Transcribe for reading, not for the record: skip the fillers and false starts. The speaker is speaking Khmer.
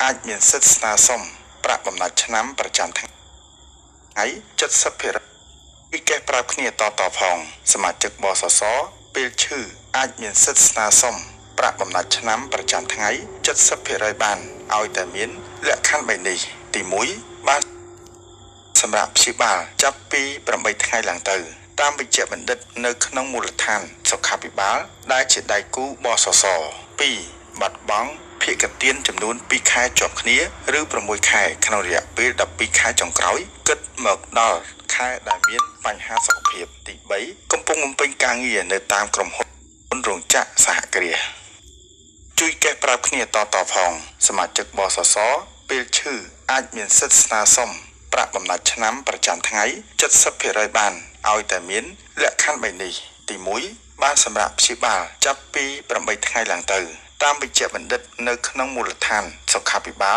អាចមានសិទ្ធិស្នើសុំប្រាក់បំណាច់ឆ្នាំប្រចាំថ្ងៃ70%ពីកេះប្រាប់គ្នាតតផងសមាជិកបសសពេលឈឺអាចមានសិទ្ធិស្នើសុំប្រាក់បំណាច់ឆ្នាំប្រចាំថ្ងៃ70%បានឲ្យតែមានលក្ខខណ្ឌ3នេះទី1បានសម្រាប់ព្យាបាលចាប់ពី8ថ្ងៃឡើងទៅ តាមវិជ្ជបណ្ឌិតនៅក្នុងមូលដ្ឋានសុខាភិបាលដែលជាដៃគូបសស2បាត់បង់ភាគទានចំនួន2ខែជាប់គ្នាឬ6ខែក្នុងរយៈពេល12ខែចុងក្រោយគិតមកដល់ខែដែលមានបញ្ហាសុខភាពទី3កំពុងបំពេញការងារនៅតាមក្រុមហ៊ុនរោងចក្រសហគ្រាសជួយកេះប្រាប់គ្នាតតផងសមាជិកបសសពេលឈឺអាចមានសិទ្ធិស្នើសុំប្រាក់បំណាច់ឆ្នាំប្រចាំថ្ងៃ70%បានឲ្យតែមានលក្ខខណ្ឌ3នេះទី1បានសម្រាប់ព្យាបាលចាប់ពី8ថ្ងៃឡើងទៅ តាមវិជ្ជបណ្ឌិតនៅក្នុងមូលដ្ឋានសុខាភិបាល។